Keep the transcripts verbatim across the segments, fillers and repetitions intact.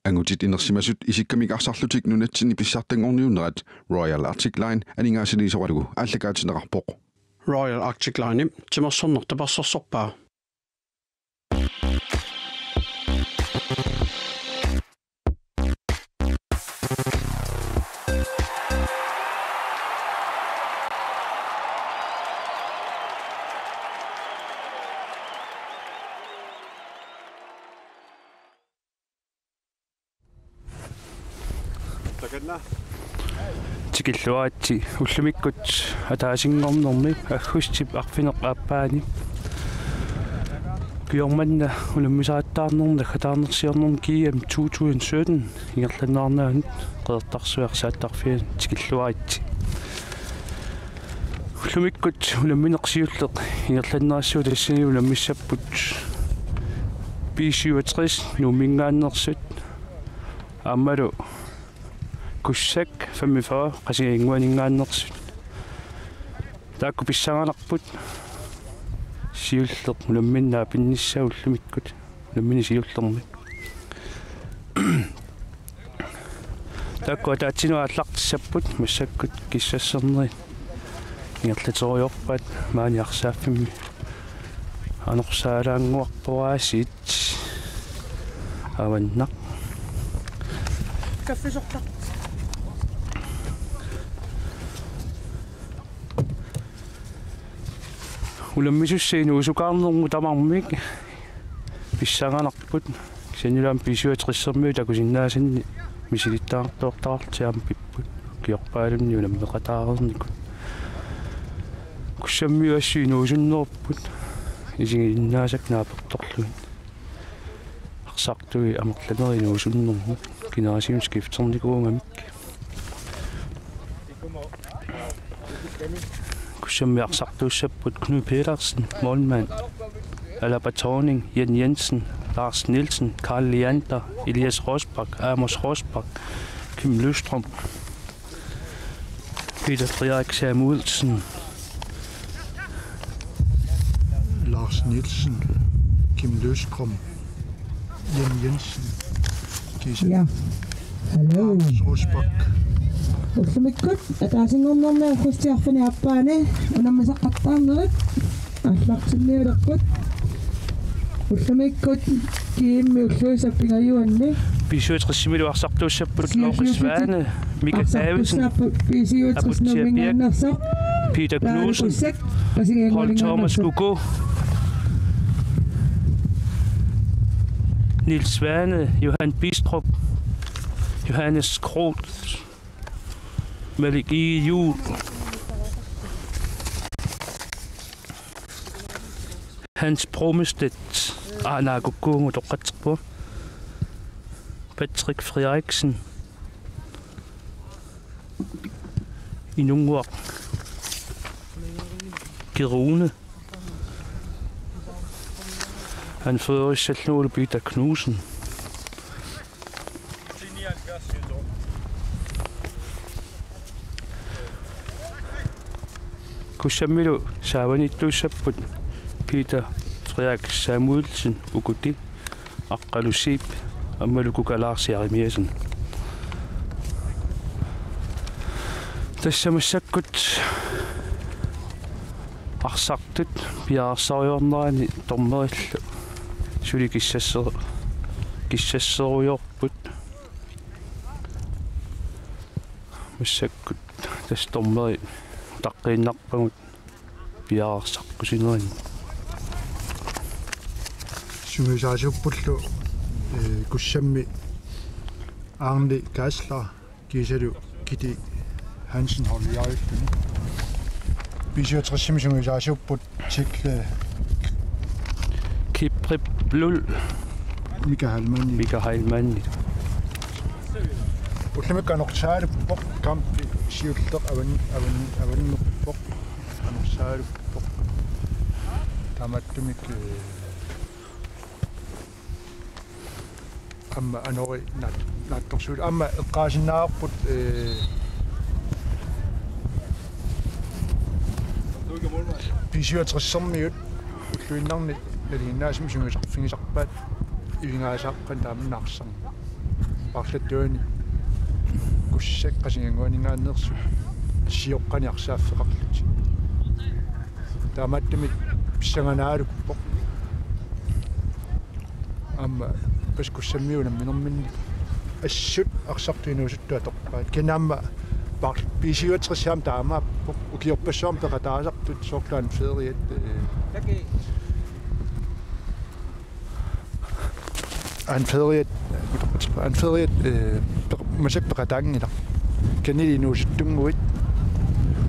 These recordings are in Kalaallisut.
Angutit inersimasut isikkamik arsarlutik nunatsinni pissartanngorniunnerat Royal Arctic Line aningaasaliisoralugu aallakaatinneqarpoq. Royal Arctic Line timersorneq tapersersorpaa. Tikilluaritsi. Ullumikkut ataasinngornermi aggustip arfineq-aappaani ukiormanna unammisaqattaarnermi naggataarnersiornermi G M two thousand seventeen ingerlanneqarnermut Qeqertarsuit arsaattarfianni tikilluaritsi. Ullumikkut unammineq siulleq ingerlanneqarsimasoq tassani unammissapput B syvogtres Nuumminngaanneersut aammalu Kussak femogfyrre Qasigiannguaninngaanneersut. Taakku pissanganarput siulleq unammineq naapinnissaa ullumikkut, unammineq siullermi. Taakku ataatsinut aallartissapput massakkut kissasserneri ingerlaterujoorpaat maani arsaaffimmi. Anorsaalaannguarpoq aasiit. Avannaq. Kaffisortaq. Unammisussat inuusukaarnermut tamarmik pissanganarput. Kisianni aamma B syvogtressermiut takusinnaasanni misilittagaqartuartartut aamma pipput. Ukiorpaalunni unammeqataareernikut. Kussammiut assut inuusunnerput isigisinnaasakka naapertorlugit. Arsartui amerlanerit inuusunnermut generationsskifternikuugamik. Kussammi arsartuussapput Knud Petersen, målmand, Alaba Thorning, Jan Jensen, Lars Nielsen, Karl Leander, Elias Rosbach, Amos Rosbach, Kim Løvstrøm, Peter Frederik Samuelsen, Lars Nielsen, Kim Løvstrøm, Jan Jensen, Kisa. Ja. Hallo. Rosbach. Ullumikkut ataasinngornermi aggustip arfineq-aappaani unammisaqattaarnerit aallartinnialerput. Ullumikkut G M-i ulluisa pingajuanni B syvogtresimilu arsartuussapput Loke Svane, Mika Davidsen, B syvogtres Abutia Birk, Peter Knudsen, Paul Thomas Kuku, Niels Svane, Johan Bistrup, Johannes Groth, Malik E. Juhl, Hans Brumestedt, aa, naakukkuugut toqqatserput, Patrick Frederiksen, Inunnguaq Kirune, anførerissallugulu Peter Knudsen. Kussammilu saavaniittuussapput Peter Frederik Samuelsen, Ukuti, Aqqalu Zeeb, aammalu Kuka Lars Jeremiassen. Tassa massakkut arsartut piareersarujornerani dommerillu suli kissasser-, kissasserujoorput. Massakkut tassa dommerit utaqqiinnarpagut piareersaqqusinerani. Sungiusaasuuppullu, eh, Kussammi Arne Geisler kiisalu Kiti Hansen holdiarujulluni. B syvogtresimi sungiusaasuupput Tikle Kiprip Lul Mika Heilmann. Mika Heilmann. Ullumikkut anorsaaluppoq, kampi siulleq avan-, avan-, avannerpoq. Anorsaaluppoq. Taamaattumik, eh, aamma anori naat-, naatsorsuit aamma eqqaasinnaavarput, eh, B syvogtressermiut ulluinnarni nalinginnaasumik sungiusarfigisarpaat ivigaasaarput taamaallaat arsarneq. Paarlattuani Kussaq Qasigiannguaningaanneersoq sioqqani arsaaffeqarlutik. Taamaattumik pissanganaaluppoq. Aamma pas Kussammiut unamminerminni assut arsartut inuusuttut atorpaat. Kinaamma par B syvogtres aamma taamaappoq. Ukiorpassuarni peqataasartut soorlu Anferiat, eh, Anferiat, Anferiat, eh, peq-, massakkut peqataanngilaq. Kanili inuusuttunnguit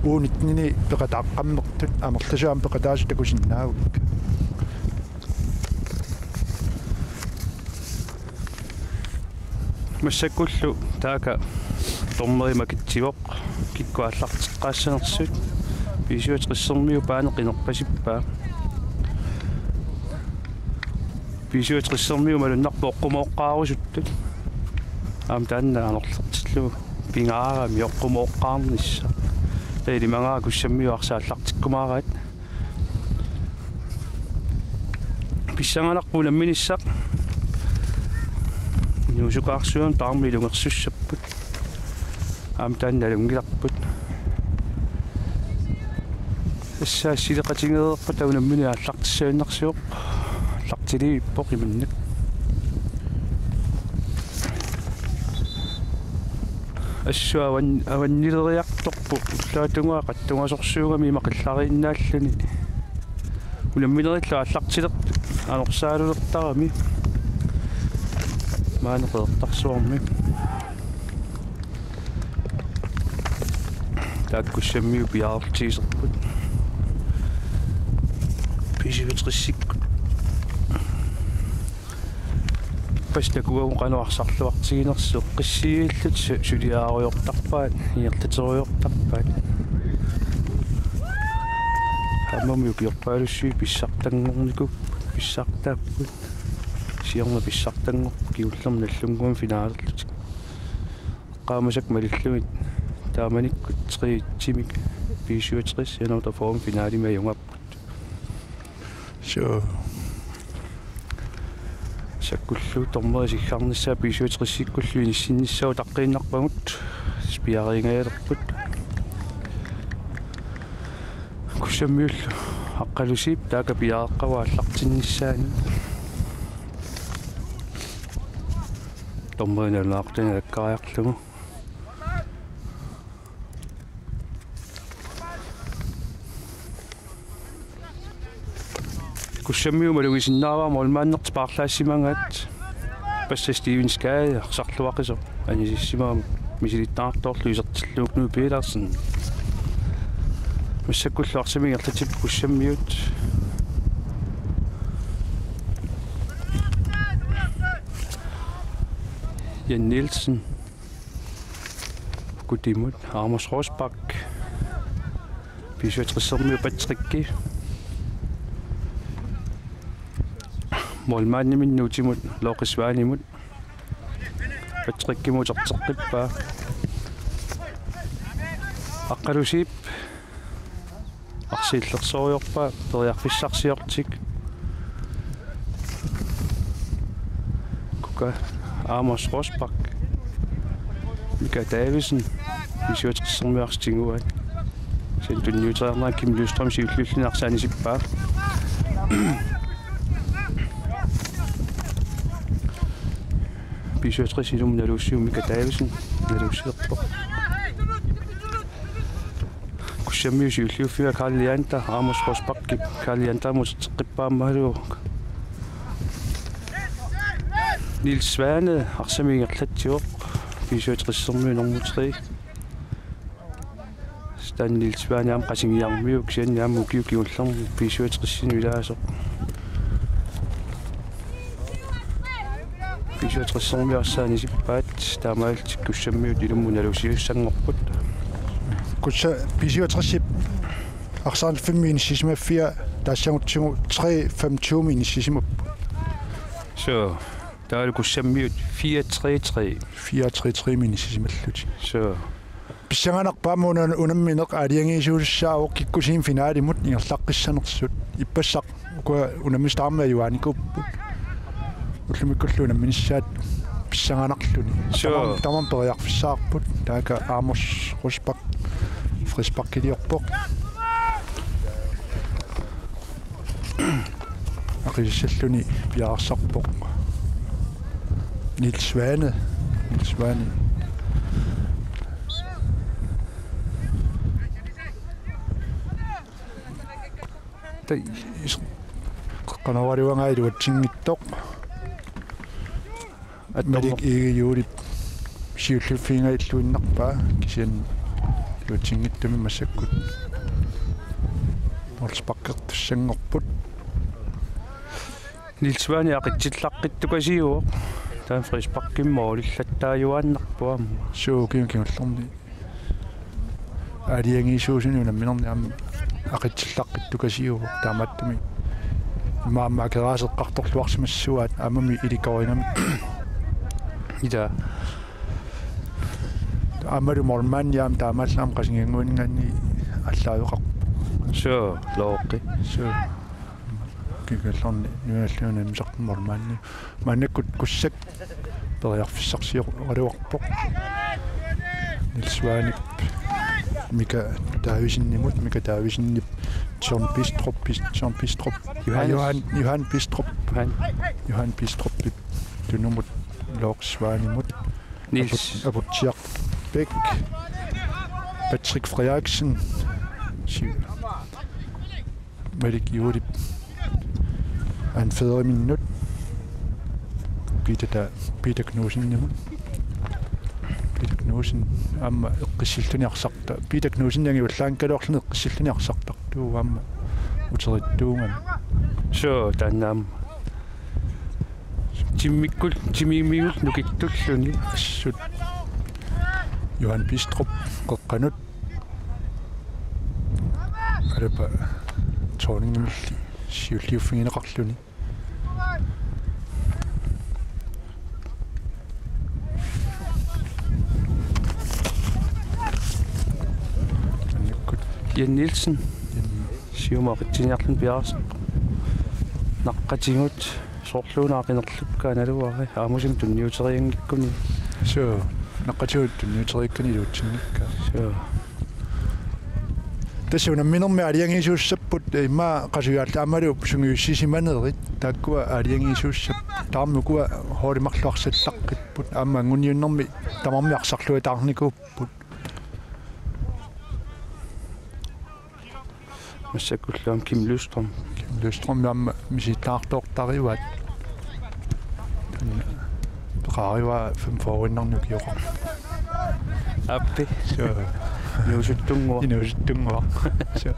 uunitnini peqataaqqammertut amerlasuut aamma peqataasut takusinnaagukku. Massakkullu taakku dommeri makitsivoq kikkut aallarteqqaassanersut. B syvogtres-ermiut paani qinerpasippaa. B syvogtres-ermiut malunnarpoq oqqumooqqaarusuttut. Aamma taanna anorlertillugu pingaarami oqqumooqqaarnissaq. Taava ilimagaara Kussammiut arsaq aallartikkumaaraat. Pissanganarpoq unamminissaq. Inuusukaarsuarmi taarmi ilungersussapput. Aamma taanna nalunngilarput. Tassa assileqatigereerpata unammineq aallartissagunarsivoq. Aallartilivippoq imannak. Assut avan-, avannileriartorpoq, ullaap tungaa qatsungasorsuugami ima qillariinnaalluni. Unamminerillu aallartilertut anorsaalulertarami. Maani Qeqertarsuarmi. Taakku Kussammiut piaartigiserput. B syvogtres-ikkut. Pas takugatta qanoq arsarluartiginersut, qissiillit su-, suliarujoortarpaat, ingerlaterujoortarpaat. Aammami ukiorpaalussuit pissartanngornikuupput, pissartaapput. Siorna pissartanngorpoq kingullermik nallunnguamik finaalerlutik. Eqqaamasakka malillugit taamanikkut tre-timik B syvogtres N otteogfyrre finaalimi ajugaapput. Suu. Taakkullu dommerit siggarnissaat B syvogtres-ikkullu inissinnissaat utaqqiinnarpagut, piareeringajalerput. Kussammiullu Aqqalusiip taakku piareeqqavoq aallartinnissaanut. Dommeri nalunaaqutani alakkariarlugu. Kussammiut malugisinnaavaa målmandertik paarlaassimagaat. Passa Steven Skade arsarluaqisoq anisissimagami misilittagaqartoorlu isertillugu Knud Petersen. Massakkullu arsamik ingerlatsipput Kussammiut. Jan Nielsen. Kutimut Amos Rosbach. B syvogtres-ermiut Patricki. Målmandimit N otteogfyrre-imut Loke Svanimut. Patrickimut uterteqqippaa. Aqqalusiip arsiillersorujoorpaa periarfissarsiortik. Kuka Amos Rosbach. Mika Davidsen. B syvogtres-ermiut arsaq tiguaat. Sen tunniuteriarnera Kim Lystrøm siulliulluni arsaq anisippaa. B syvogtres-ermiut naluussivoq Mika Davidsen. Naluussilerpoq. Kussammiut siulliuffigaat Karl Leander, Amos Rosbachip, Karl Leanderimut uterteqqippaa aammalu. Niels Svane, arsamik ingerlatsivoq, B syvogtres-ermiut nummer tre. Stan Niels Svane aamma Qasigiarmiuk, kisianni aamma ukiut kingullerni B syvogtres-inut ilaasoq. B syvogtres-ermiut arsaq anisippaat, taamaalillutik Kussammiut ilummut naluussisussanngorput. Kussa-, B syvogtres-ip arsaq fem inissisimaffia taassagutsigu tre fem to-mi inissisimapput. Suu, taavalu Kussammiut fire tre tre. Fire tre tre-mi inissisimallutik. Suu. Pissanganarpoq aamma una-, unammineq aalajangiisuusussaavoq kikkuusigut finaalimut ingerlaqqissanersut. Ippassaq ukua unammisut tamarmik ajugaanikuupput. Ullumikkullu unamminissaat pissanganarluni. Suu. Tamarmik, tamarmik periarfissaqarput. Taakku Amos Rosbach frisparkiliorpoq. Aqisissalluni piareersarpoq Niels Svane. Niels Svane. Tai is-, qanoraluangaa iluatsinngitsoq. Attormu- Malik Egede Juulip siulliuffigingajalluinnarpaa, kisianni iluatsinngitsumik massakkut målsparkertussanngorput. Niels Svane aqitsillaqqittukasiuvoq. Taanna frisparkimik målillattaajuaannarpoq aamma. Suu, kingullerni aalajangiisuusuni unamminerni aamma aqitsillaqqittukasiuvoq, taamaattumik immaqa aamma akeraaseq eqqartorluarsimassuaat aammami ilikorigamik. Ila. Aammalu målmandi aamma taamaallaat aamma Qasigiannguaninngaanniit aallaaveqarpoq. Suu, Looqi. Suu. Kingullerni nunaluunniit misaq målmandi. Maannakkut Kussak periarfissarsioraluarpoq. Niels Svanip Mika Davidsenimut, Mika Davidsenip John Bistrup, Bis-, John Bistrup. Johannes. Johan, Johan Bistrup. Johan. Johan Bistrupip tunumut Lars Svanimut. Niels. Abut-, Abutsiaq Bech. Patrick Frederiksen. Si-, Malik Juulip anføriminnut. Peter ta-, Peter Knudsenimut. Peter Knudsen aamma eqqissilluni arsarta-. Peter Knudsen angivallaanngikkaluarluni eqqissilluni arsartartoq aamma uterittuugami. Suu, taanna aamma. Timmikkut, timimigut nukittulluni. Assut. Johan Bistrup qeqqanut. Alapa Thorningimilli siulliuffigineqarluni. Annakkut. Jan Nielsen. Jan. Siumut aqitsiniarluni piareersarpoq. Naqqatigut. Soorluuna aqinerlukkaangaluarpaa, Aamosimi tunniuterianngikkuni. Suu, naqqatigut tunniuteriakkani iluatsinngikkaa. Suu. Tassa unamminermi aalajangiisuussapput, immaqa qasujaalli aammalu sungiussisimanerit, taakkua aalajangiisuussapput, tamarmik ukua holdit marluk arsallaqqipput, aamma anguniunnermi tamarmik arsarluataarnikuupput. Massakkullu aamma Kim Løvstrøm. Kim Løvstrøm aamma misilittagartoortarivaat. Peqarivaa femogfyrreinnarnik ukioqarpoq. Aappi. Suu. Inuusuttunnguaq. Inuusuttunnguaq. Suu.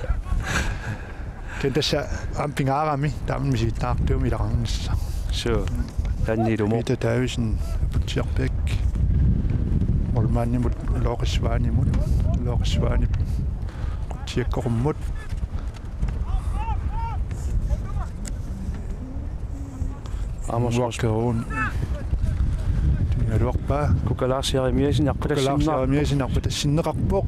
Kisianni tassa aamma pingaarami, taama misilittagartuumik ilaqarnissaq. Suu. Taanna ilumoorpoq. Peter Davidsen, Aputsiaq Bech. Målmandimut Lars Svanimut. Lars Svanip. Qutsiakkorummut. Amos Ros-. Uakkeruun. Tunngaluarpaa. Kuka Lars Jeremiassen arpatassinneqarpoq. Kuka Lars Jeremiassen arpatassinneqarpoq.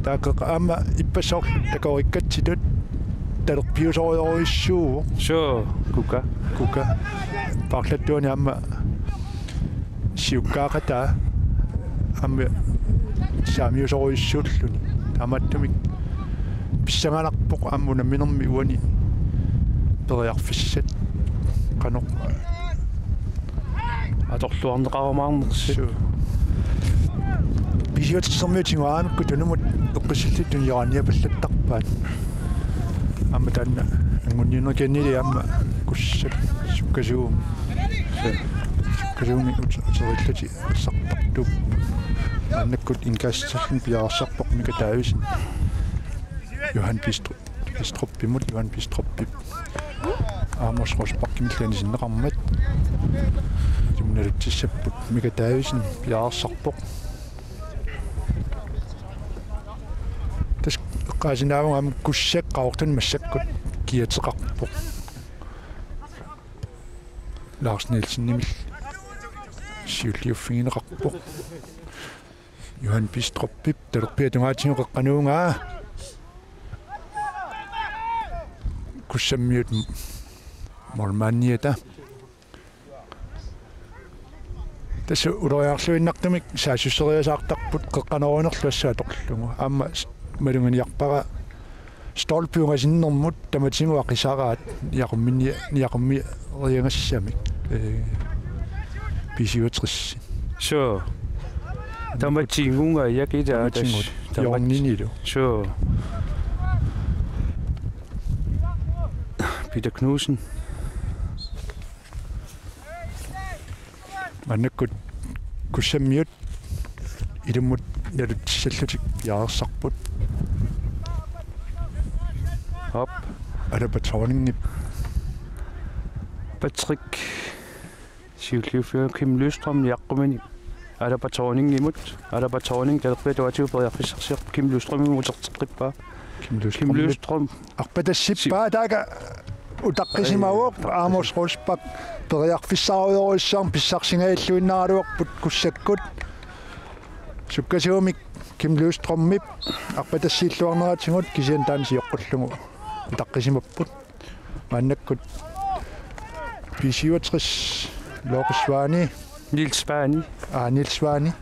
Taakku aamma ippassaq takorikkatsitut talerpiusorujorujussuuvoq. Suu, Kuka. Kuka. Paarlattuani aamma siukkaaqataa aamma saamiusorujussuulluni. Taamaattumik pissanganarpoq aamma unamminermi uani periarfissat qanoq atorluarneqarumaarnersoq. Suu. B-syvogtressermiut tiguaramikku tunumut eqqissillutik tunioraanniapallattarpaat. Aamma taanna anguniunnerkiannili aamma Kussak sukkasuum-. Sukkasuumik ut-, uterillatik arsartartuupput. Maannakkut indkastilluni piareersarpoq Mika Davidsen. Johan Bistrup. Bistrupimut, Johan Bistrupip. Amos Rosbachimillu anisinneqarmat. Ilumut nalutsissapput Mika Davidsen piareersarpoq. Tassa eqqaasinaavunga aamma Kussak Qaqortuni massakkut kiateqarpoq. Lars Nielsenimillu siulliuffigineqarpoq. Johan Bistrupip talerpiata tungaatigut qeqqanuugaa. Kussammiut målmandiata. Tassa ulorianarluinnartumik saassusseriasaartarput qeqqanoorunerlu assut atorlugu. Aamma s-, maluginiarpara stolpi ungasinnermut tamatigut aqisaraat niaqumminni-, niaqummiiagassamik. Ee, B syvogtres. Suu. Tamatigut ungajakkit. Tamatigut. Tamat-, hjørninilu. Suu. Peter Knudsen. Maannakkut Kussammiut ilummut nalutissallutik piareersarput. Op. Alaba Thorningip. Patrick. Siulliuffiup Kim Løvstrøm niaqqumini Alaba Thorningimut. Alaba Thorning talerpiata uatigut periarfissarsiorpoq Kim Løvstrømimut uterteqqippaa. Kim Løvstrøm. Kim Løvstrøm. Arpatassippaa taakku utaqqisimavoq. Ej, Amos Rosbach periarfissarujorujussuarmik pissarsingajalluinnaraluarput Kussakkut. Sukkasuumik Kim Løvstrømip arpatassiilluarneratigut kisianni taanna sioqqullugu utaqqisimapput. Maannakkut B syvogtres Lorke Svani. Niels Svani. Aa, Niels Svani.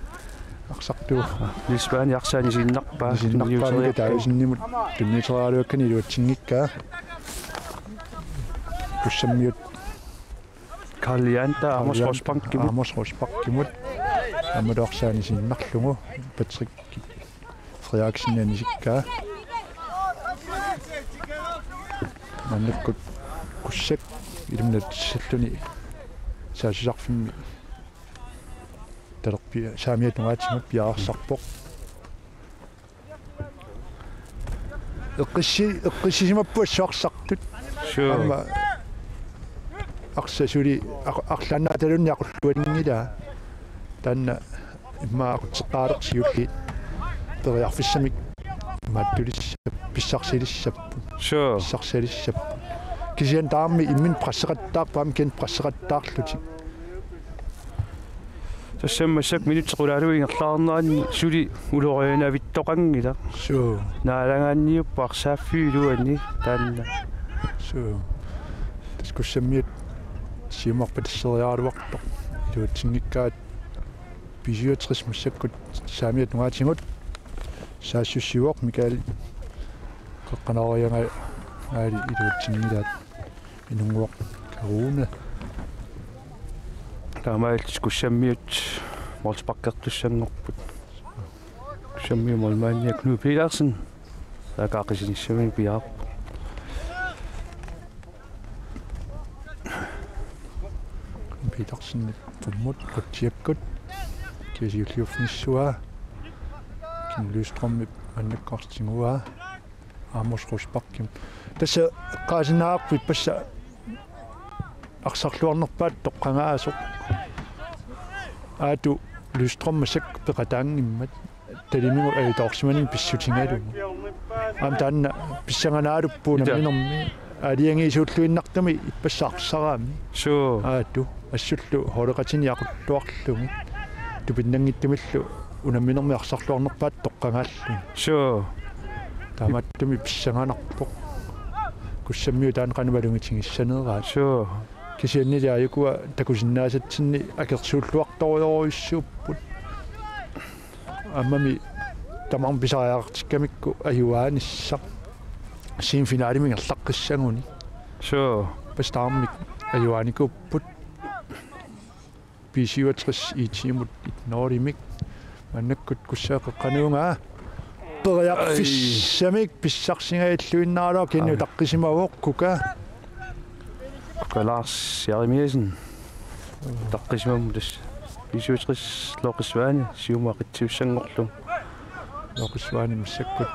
Arsartuuvoq. Niels Svani arsaq anisiinnarpaa. Anisiinnarpaa Mika Davidsenimut tunniuteriaraluakkani iluatsinngikkaa. Kussammiut. Karl Janta, Amos Rosbachimut. Amos Rosbachimut. Aamma arsaq anisiinnarlugu. Patrick Frederiksen anisikkaa. Maannakkut Kussak ilummut nalutissalluni saassussarfimmi talerpia-, saamiata tungaatigut piareersarpoq. Eqqissi-, eqqissisimapput assut arsartut. Suu. Aamma arsaq suli aq-, arlaannaataluunniit aqulluanngilaa. Taanna immaqa aqutseqqaalersiulli periarfissamik imaattulissapput, pissarsilissapput. Suu. Pissarsilissapput. Kisianni tamarmik imminut presseqattaarput aamma kisianni presseqattaarlutik. Tassami massakkut minutsit qulaaluit ingerlaarneranni suli ulorianavittoqanngilaq. Suu. Naalagaanniippoq arsaaffiup iluani taanna. Suu. Tassa Kussammiut siumut arpatasseriaraluartoq. Iluatsinngikkaat B syvogtres massakkut saamiata tungaatigut. Saassussivoq Mikael qeqqanooriagaa aali iluatsinngilaat. Inunnguaq Karuna. Taamaalillutik Kussammiut målsparkertussanngorput. Kussammiut målmandia Knud Petersen. Taakku aqqisinissaminnut piaarput. Petersen qummut qutsiakkut. Kia siulliuffigissuaa. Kim Løvstrømip maannakkut tiguaa. Amos Rosbachimut. Tassa eqqaasinaarput ippassaq arsarluarnerpaatut toqqagaasoq. Aatu Løvstrøm massakkut peqataanngimmat. Talimigut ajutoorsimanermik pissutigalugu. Aamma taanna pissanganaarupput. Ita. Unamminermi. Aalajangiisuulluinnartumik ippassaq arsaraami. Suu. Aatu. Assullu holdeqatinik aqulluarlugit. Tupinnanngitsumillu unamminermi arsarluarnerpaatut toqqagaallugit. Suu. Taamaattumik pissanganarpoq. Kussammiut taanna qanoq malugitigissaneraat. Suu. Kisiannili aajukua takusinnaasatsinni akersuulluartorujorujussuupput. Aammami tamarmik pisariaqartikkamikku ajugaanissaq. Semifinalimi ingerlaqqissaguni. Suu. Ippassaq tamarmik ajugaanikuupput. B syvogtres I T-mut et nul-imik. Maannakkut Kussakkut qanoq una. Periarfissamik pissarsingajalluinnaraluarpoq, kisianni Aa. Utaqqisimavoq Kuka. Kuka Lars Jeremiassen. Utaqqisimavoq tassa. B syvogtres Lorke Svani, siumut aqitsisussanngorlugu. Lorke Svani massakkut.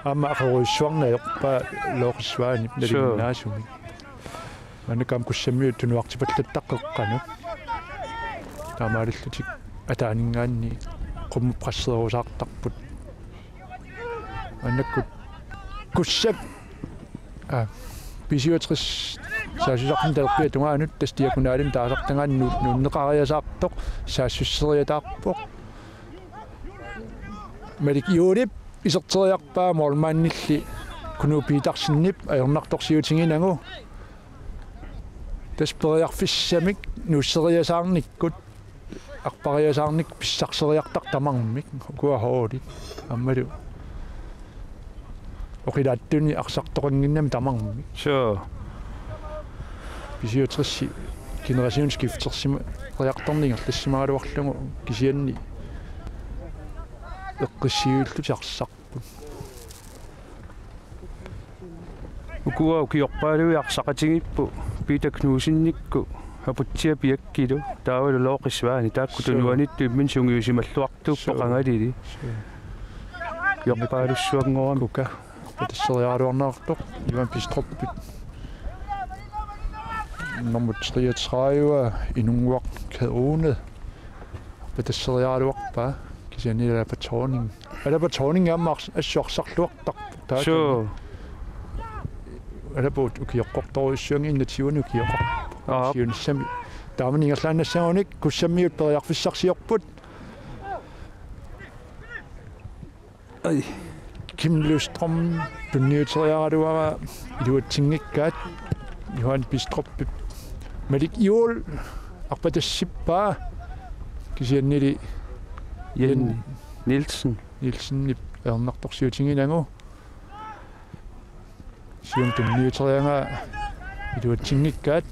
Aamma aqerujussuarneq ajorpaa Lorke Svanip. Suu. Nalinginnaasumik. Maannakkut aamma Kussammiut tunuartipallattaaq qeqqanut. Taamaalillutik ataaninngaanniit qummut presserusaartarput. Maannakkut Kussak. Aa, B syvogtres saassussarfimmi talerpiata tungaanut tassa diagonalimik taasartagaanni nu-, nuunneqariasaartoq, saassusseriataarpoq. Malik Juulip iserteriarpaa målmandilli Knud Petersenip ajornartorsiutiginagu. Tassa periarfissamik nuusseriasaarnikkut, arpariasaarnikkut pissarseriartartut tamarmik, ukua holdit. Aammalu oqilaatsuni arsartoqannginnami tamarmik. Suu. B-syvogtres generationskiftersimariartorneq ingerlassimagaluarlugu kisianni eqqissiviillutik arsarput. Ukua ukiorpaaluit arsaqatigiipput Peter Knudsenikkut Aputsiaq Piakkilu taavalu Looqi Svane, taakku Suu. Tunuaniittut imminnut sungiusimalluartuupput Suu. Qangalili. Suu. Ukiorpaalussuanngorami. Kuka. Arpatasseriaraluarneqartoq Johan Bistrup. Nummer treogtredive, Inunnguaq Kerune. Arpatasseriaraluarpaa kisianni Alapa Thorning. Alapa Thorning aamma ars-, assut arsarluartarpoq. Taava Suu. Alapa ukioqqortorujussuanngilaq, enogtyvenik ukioqarpoq. Aap. Siunissami. Taamani ingerlaannassagunik Kussammiut periarfissarsiorput. Ai. Kim Løvstrøm tunniuteriaraluaraa iluatsinngikkaat, Johan Bistrup, Malik Juul arpatassippaa kisiannili Jen Jen Nielsen. Nielsenip ajornartorsiutiginagu. Siumut tunniuteriaraa iluatsinngikkaat.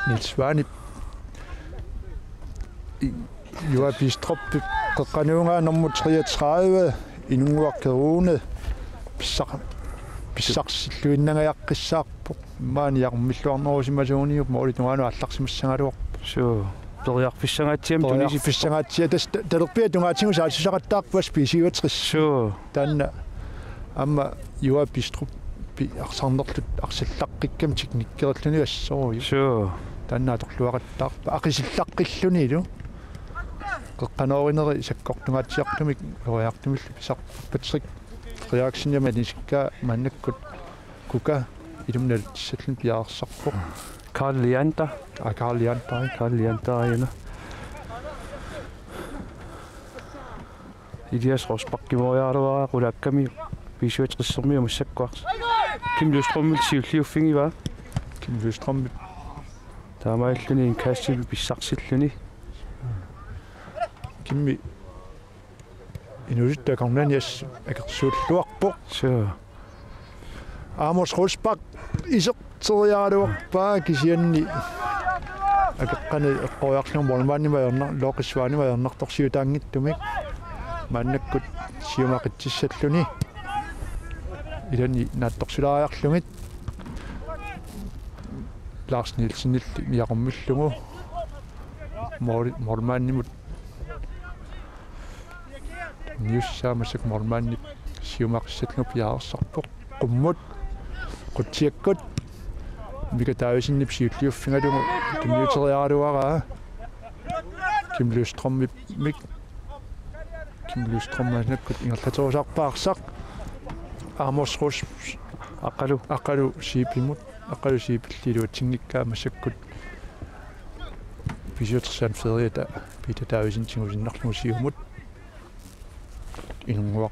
Niels Svanep. Johan Bistrup qeqqanuugaa nummer treogtredive, Inunnguaq Kerune. Pissar-, pissarsilluinnangajaqqissaarpoq. Maani jarmilluarnerusimasuuniup målip tungaanut aallarsimassagaluarpoq. Suu. Periarfissangaatsiami tunisi-. Periarfissangaatsiaq tassa ta-, talerpiata tungaatigut saassussaqattaarpoq B-syvogtres. Suu. Taanna aamma Johan Bistrup pi-, arsarnerluta arsallaqqikkamik teknikkerilluni assoorujuk. Suu. Taanna atorluaqattaarpoq aqisillaqqillunilu. Qeqqanoorineri sakkortungaatsiartumik uloriartumillu pisar-, Patrick Frederiksen ja manisikka maannakkut Kuka ilumut nalitsissallugu piareersarpoq. Karl Leander. Aa, Karl Leander, ikke? Karl Leander, ja. Elias Rosbach kimooriaraluaraa qulaakkami B-syvogtressermiut massakkut. Kim Løvstrømip siulliuffigivaa. Kim Løvstrøm. Taamaalilluni indkastimi pissarsilluni. Kimmi inuusuttup akornanni assut akersuulluarpoq. Suu. Amos Rosbach iserteriaraluarpaa kisianni akeqqani eqqoriarlugu målmandimut ajornar-, Looqi Svanimut ajornartorsiutaanngitsumik. Maannakkut siumut aqitsissalluni. Ilani naatsorsilaariarlugit. Lars Nielsenilli niaqummillugu. Mål-, målmandimut niussaammassuk målmandip siumut aqissallugu piareersarpoq. Qummut, Qutsiakkut, Mika Davidsenip siulliuffigalugu tunniuteriaraluaraa. Kim Løvstrømimik, Kim Løvstrøm maannakkut ingerlaterusarpaa arsaq. Amos Ros-, Aqqalu. Aqqalu Zeebimut, Aqqalu Zeebilli iluatsinngikkaa massakkut B-syvogtressermiut feriata Peter Davidsen tigusinnarlugu siumut. Inunnguaq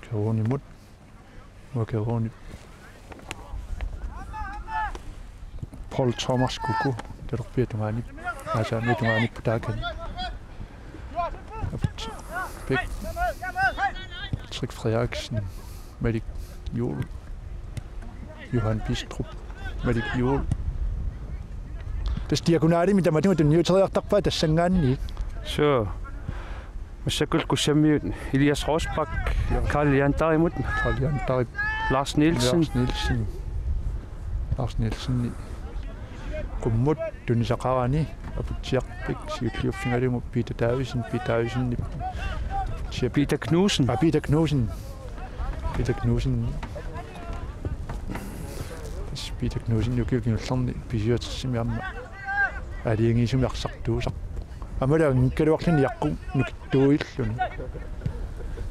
Kerunimut. Inunnguaq Kerunip. Paul Thomas Kuku, talerpiata tungaanut. Aasaamiata tungaanut putaakani. Apt. Bæk. Patrick Frederiksen. Malik Juul. Johan Bistrup. Malik Juul. Tassa diagonalimik tamatuma tunniuteriartarpaat tassanngaanniit. Suu. Massakkut Kussammiut Elias Rosbach, Karl Leanderimut. Karl Leanderip. Lars Nielsen. Lars Nielsen. Lars Nielsen. Qummut tunisaqarani Aputsiaq Bæk siulliuffigalugu Peter Davidsen, Peter Davidsen. Peter Knudsen. Ah, Peter Knudsen. Peter Knudsen. Tassa Peter Knudsen ukiut kingullerni B-syvogtressermi aamma aalajangiisumik arsartuusarpoq. Aamma anngikkaluarluni niaqqumut nukittuuilluni.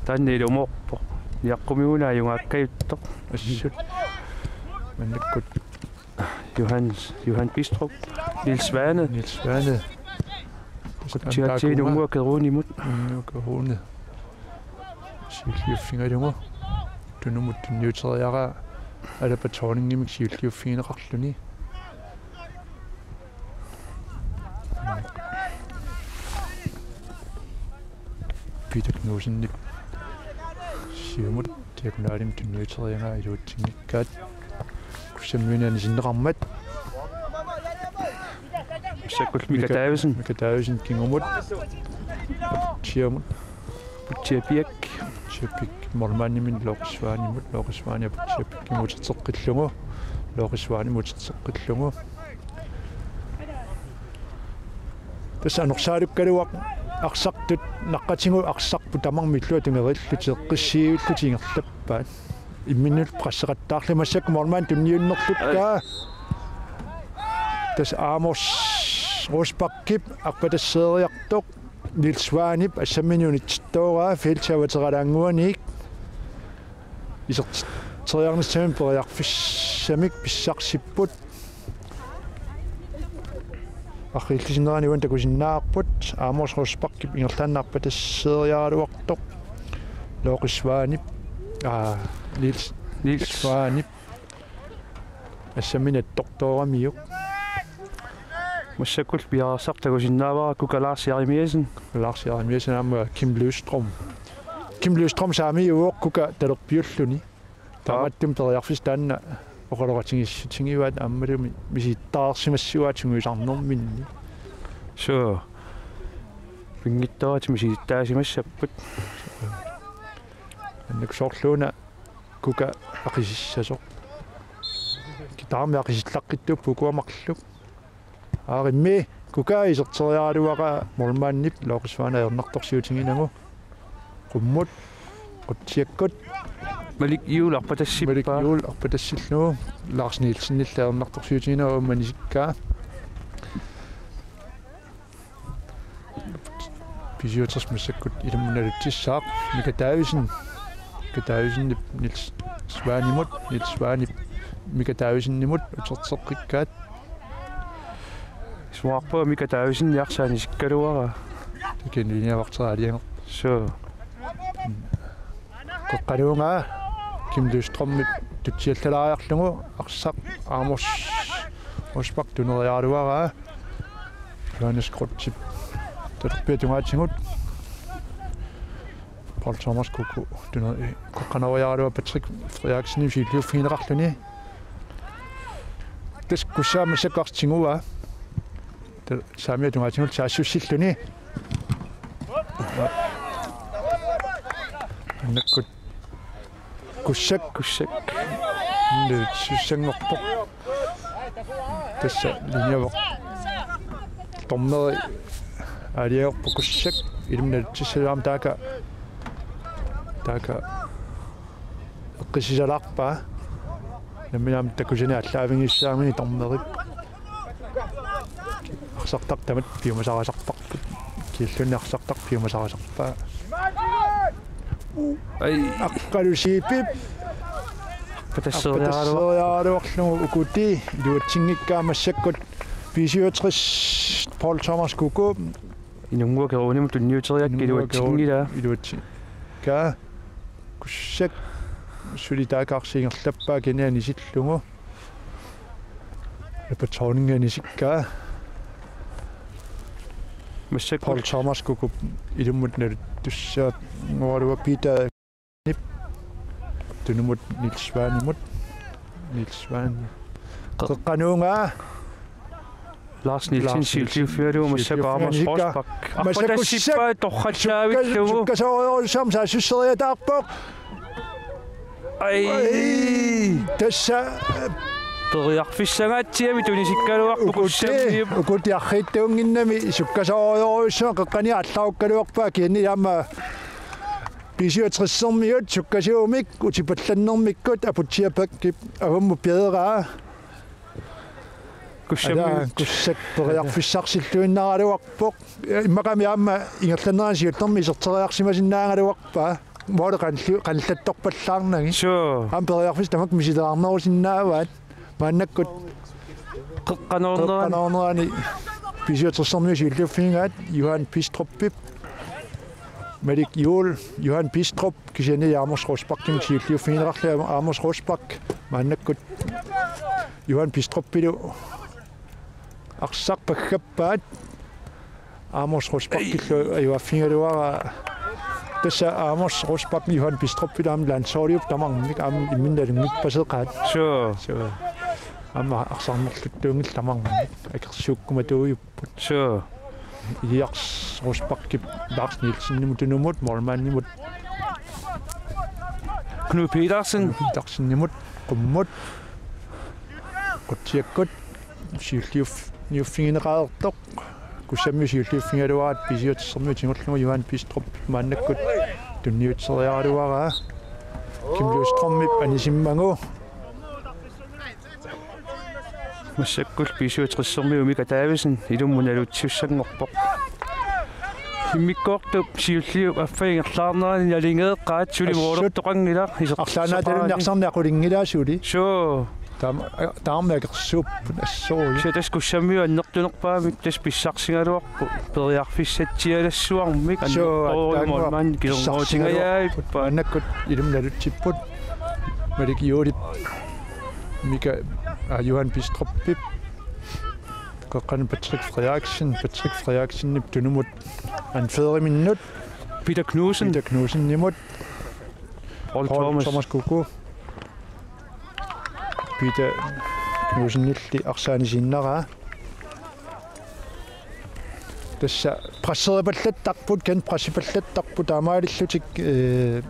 Taanna ilumoorpoq. Niaqqumiguuna ajugaakkajuttoq. Assut. Maannakkut Johan, Johan Bistrup. Niels Svane. Niels Svane. Qutsiatsiaq Inunnguaq Kerunimut. Inunnguaq Kerune. Siulliuffigalugu. Tunumut tunniuteriaraa Alapa Thorningimik siulliuffigineqarluni. Peter Knudsenip siumut diagonalimut tunniuteriaraa iluatsinngikkaat. Kussammiuni anisinneqarmat. Massakkut Mika Davidsen. Mika Davidsen kingumut. Siumut. Aputsiaq Birch. Aputsiaq Birch. Målmandimit Lorke Svanemut. Lorke Svane Aputsiaq Birchimut uterteqqillugu. Lorke Svanemut uterteqqillugu. Tassa anorsaalukkaluaq arsartut naqqatigut arsarput tamarmik illuatungerillutik eqqissivillutik ingerlappaat. Imminnut presseqattaarlutik massakkut målmand tunniunnerlukkaa. Tassa Amos Rosbachip arpatasseeriartoq Niels Svanip assamminik unitsittooraa feltip avateralaannguaniit isertitseriarnissamik periarfissamik pissarsipput. Arriillisinnerani uani takusinnaavarput Amos Rosbachip ingerlaannaq arpatasseeriaraluartoq. Lorke Svanip. Aa, Niels. Niels. Niels Svanip. Assamminik attortooramiuk. Massakkut piareersartut takusinnaavara Kuka Lars Jeremiassen. Lars Jeremiassen aamma Kim Løvstrøm. Kim Løvstrøm saamiuvoq Kuka talerpiulluni. Taamaattumik periarfissat taanna oqaloqatigiissutigivaat aammalumi misigittaarsimassavaat sungiusarnerminni. Suu. Pinngitsooratik misigittaasimassapput. Annak soorluuna Kuka aqisissasoq. Kitaarmi aqisillaqqittuupput ukua marluk. Aarimmi Kuka iserteriaraluaraa målmandip Lorke Svane ajornartorsiutiginagu. Qummut, qutsiakkut. Malik Juul arpatassippaa. Malik Juul arpatassillugu. Lars Nielsenillu ajornartorsiutiginagu aamma anisikkaa. B syvogtres massakkut ilummut nalutsissaaq. Mika Davidsen. Mika Davidsenip Niels Svanemut. Niels Svanip Mika Davidsenimut uterteqqikkaat. Isumaqarpunga Mika Davidsen arsaq anisikkaluaraa. Takanna linjevartera aalajangerpoq. Suu. Qeqqanuugaa Kim Løvstrømip tutsiallalaariarlugu arsaq Amos Rosbach tuneriaraluaraa. Johannes Kreutzip talerpiata tungaatigut. Paul Thomas Kuku tuneri-, qeqqanoriaraluaraa Patrick Frederiksenip siulliuffigineqarluni. Tassa Kussaap massakkut arsaq tiguaa. Tassa saamiata tungaatigut saassussilluni. Annakkut Kussak. Kussak. Nalutsissanngorpoq. Tassa linjevoq. Dommeri aalajangerpoq Kussak. Ilummut nalutsissagaluarmat taakku. Taakku eqqissisalaarpaa. Nammineq aamma takusanik aallaavigiissaammat dommerip. Arsartaq tamatta piumasarisarparput. Kisianni arsartaq piumasarisarpaa. Ai. Aqqalusiipip. Arpatasseriaraluarlugu. Arpatasseriaraluarlugu Ukuti iluatsinngikkaa massakkut B syvogtres Paul Thomas Kuku. Inunnguaq Keroonimut tunniuteriaraa iluatsinngilaa. Iluatsi-. Kaa. Kussak suli taakku arsaq ingerlappaa kisianni anisillugu. Repertoirinngani sikkaa. Massakkut Paul Thomas Kukup ilummut naluttussaasoraluaa Peter Nip. Tunumut Niels Svanemut. Niels Svane. Qeqqanuugaa. Lars Nielsen. Lars Nielsen. Siulliuffigalugu massakkut Amos Rosbach. Massakkut Kussak. Arpatassippaa torrallaavittugu. Sukka-, sukkasoorujussuarmik saassusseriataarpoq. Ai. Ai, tassa. Periarfissangaatsiamik tunisikkaluarpoq Ukuti, Kussammiut. Ukuti arriitsuunnginnami sukkasoorujussuaq qeqqani allarukkaluarpaa kisianni aamma B syvogtres-ermiut sukkasuumik utipallannermikkut Aputsiaq Birchip avammut piareeraa. Kussammiut. Ala, Kussak periarfissarsilluinnaraluarpoq. Immaqami aamma ingerlanerani siullermi iserteriarsimasinnaagaluarpaa. Måli qanilli-, qanillattorpallaarnagit. Suu. Aamma periarfissat tamakku misilaarnerusinnaavaat. Maannakkut qeqqanoornerani. Qeqqanoornerani B syvogtres-ermiut siulliuffigigaat Johan Bistrupip. Malik Juul, Johan Bistrup, kisianni Amos Rosbachimut siulliuffigineqarluni Amos Rosbach. Maannakkut Johan Bistrupilu arsaq paggappaat. Amos Rosbachillu ajugaaffigigaluaraa Tassa Amos Rosbach Johan Bistrup aamma landsholdiupput tamarmik aamma imminnut nalunngippaseqaat. Suu. Suu. Aamma arsarnerluttuunngillat tamarmik akersuukkumatuujupput. Suu. Elias Rosbachip Lars Nielsenimut tunumut målmandimut Knud Petersen. Petersenimut qummut. Qutsiakkut siulliuff-, niuffigineqareertoq. Kussammiut siulliuffigigaluaraat B-syvogtresermiut tigullugu Johan Bistrup maannakkut tunniuteriaraluaraa. Kim Løvstrømip anisimmagu. Massakkut B-syvogtresermiut Mika Davidsen ilummut naluttussanngorpoq. Immikkoortup siulliup affaa ingerlaarnerani nalingeeqqaat suli. Assut. Moortoqanngilaq isertitsaqarani. Arlaannaataluunniit arsarneq aqulinngilaa suli. Suu. Taam-, taammi akersuupput assorujuk. Kisianni tassa Kussammiut annertunerpaamik tassa pissarsigaluarput periarfissatsialassuarmik. Suu, annertoorujussuarmik taanna maanna pissarsigaluarput. Kilerngootingajaavippaat. Maannakkut ilummut nalutsipput. Malik Juulip Mika, aa, Johan Bistrupip. Qeqqanut Patrick Frederiksen, Patrick Frederiksenip tunumut anføriminnut. Peter Knudsen. Peter Knudsenimut. Paul Paul Thomas. Thomas Kuku. Peter Knudsenilli arsaq anisinnaraa. Tassa presseripallattarput, kan pressipallattarput taamaalillutik, eh,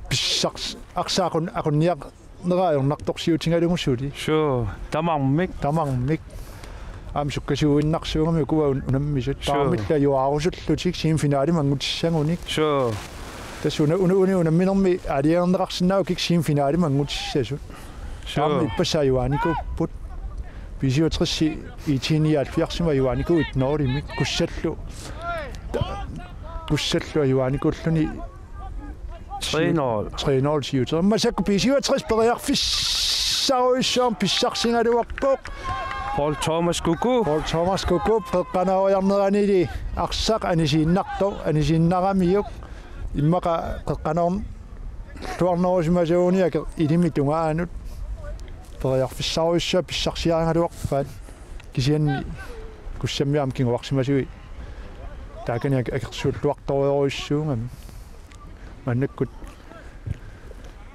pissars-, arsaq aqun-, aqunniarneraa ajornartorsiutigalugu suli. Suu, tamarmik. Tamarmik. Aamma sukkasuuinnarsuugami ukua un-, unammisut. Suu. Tamarmik ajuaarusullutik semifinalimut anngutissagunik. Suu. Tassa una-, una-, una-, unamminermi aalajangerneqarsinnaavoq kikkut semifinalimut anngutissasut. Suu. Tamarmik ippassaq ajugaanikuupput. B-syvogtres IT-nioghalvfjerdsimut ajugaanikuupput et nul-imik. Kussallu. Kussallu ajugaanikuulluni. Tre nul. Tre nul siuter. Massakkut B-syvogtres periarfissarujussuarmik pissarsigaluarpoq. Paul Thomas Kuku. Paul Thomas Kuku qeqqanooriarneranili arsaq anisiinnartoq, anisiinnaramiuk. Immaqa qeqqanoorluarnerusimasuuguni akeq ilimi tungaanut. Periarfissarujussuaq pissarsiarigaluarpaat. Kisianni Kussammiut aamma kinguarsimasui taakani ak-, akersuulluartorujussuugami. Maannakkut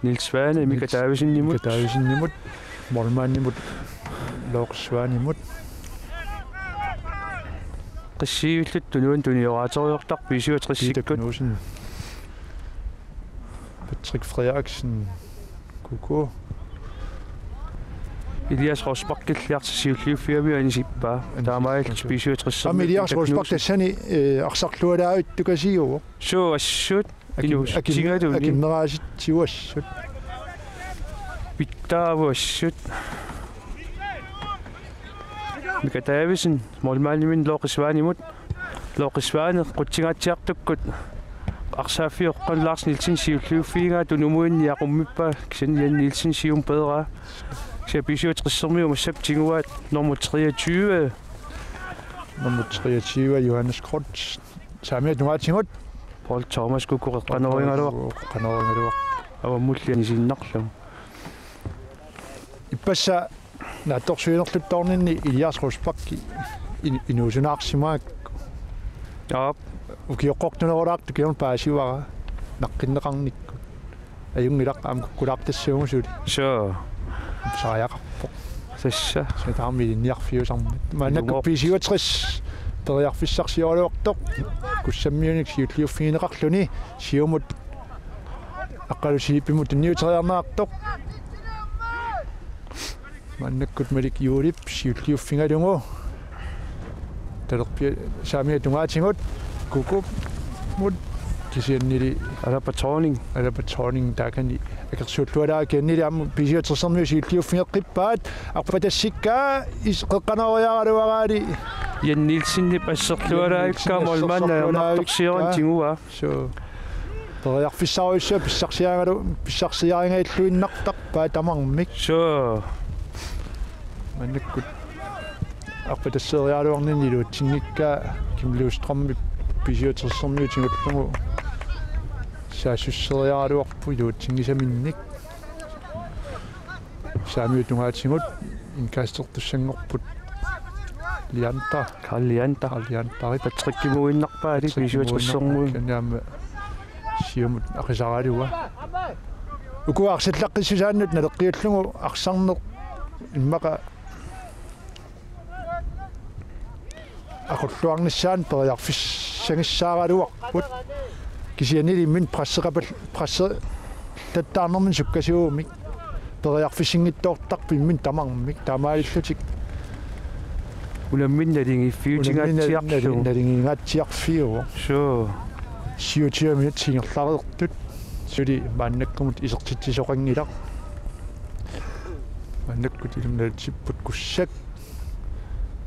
Niels Svane, Mika Niels Davidsenimut. Mika Davidsenimut. Målmandimut Lars Svanemut. Qeqqa siulliullutik tunuani tunioraatigoortarpoq B-syvogtresikkut. Peter Knudsen. Patrick Frederiksen. Kuku. Elias Rosbachilli arsaq siulliuffigamiuk anisippaa. Anisippaa. Taamaalillutik B-syvogtres. Aamma Elias Rosbach tassani, eh, arsarlualaavittukasiuvoq. Suu, assut. Akim-, inuussutigaluni. Akim-, akimmeraasitsiuassut. Pittaavuassut. Mika Davidsen, målmandiminnut Lars Svanemut. Lars Svane, qutsingaatsiartukkut. Arsaaffiup qeqqanut Lars Nielsen siulliuffigaa tunumuinni aqummippaa, kisianni Jan Nielsen siumut peeraa. Kisianni B-syvogtresermiut massakkut tiguaat nummer treogtyve. Nummer treogtyve, Johannes Krotz. Saamiata tungaatigut. Paul Thomas Kuku qeqqanoorigaluarpoq. Qeqqanoorigaluarpoq. Avammulli anisiinnarlugu. Ippassaq naatsorsuinerluttoorninni Elias Rosbach in-, inuusunaarsimaakku. Aap. Ukioqqortunerulaartoq kingorna paasivara naqqinneqarnikkut. Ajunngilaq aamma kukkulaartassuugut suli. Suu. Saajaqarpoq. Tassa. Sataarmi ilinniarfiusarmat. Maannakkut ilumooq. B-syvogtres periarfissarsioraluartoq. Kussammiunik siulliuffigineqarluni. Siumut Aqqalusiipimut tunniuteriarneqartoq. Maannakkut Malik Juulip siulliuffigalugu. Talerpia saamiata tungaatigut. Kukumut kisiannili Alapa Thorning. Alapa Thorning taakani akersuullualaarpoq kisiannili aamma B-syvogtresermiut siulliuffigeqqippaat. Arpatassikkaa is-, qeqqanooriaraluaraali. Jan Nielsenip asserlualaarikkaa. Jan Nielsen målmand asserlualaarikkaa. Ajornartorsiorlugu tiguaa. Suu. Periarfissarujussuaq pissarsiarigalu-, pissarsiarigaluinnartarpaat tamarmik. Suu. Maannakkut arpatasseeriaraluarninni iluatsinngikkaa Kim Løvstrømip B-syvogtresermiut tigullugu saassusseriaraluarpoq iluatsinngisaminnik. Saamiata tungaatigut indkastertussanngorput Leander. Karl Leander. Karl Leander. Patrickimuinnarpaa, Patrickimuinnarpaa. B-syvogtresermiut. Kisianni aamma Siumut aqisaralugu. Uku arsallaqqissusaannut naleqqiullugu arsarneq immaqa aqulluarnissaanut periarfissagissaaraluarput. Kisiannili imminut presseqapal-, presse-, tattaarnermini sukkasuumik periarfissinngitsoortarput imminut tamarmik taamaalillutik. Unammineq naligiiffiutigaatsiarlugu. Unammineq nali-, naligiigatsiarfiuvoq. Suu. Syvogtyve minutsit ingerlareertut. Suli maannakkumut isertitsisoqanngilaq. Maannakkut ilumut nalitsipput Kussak.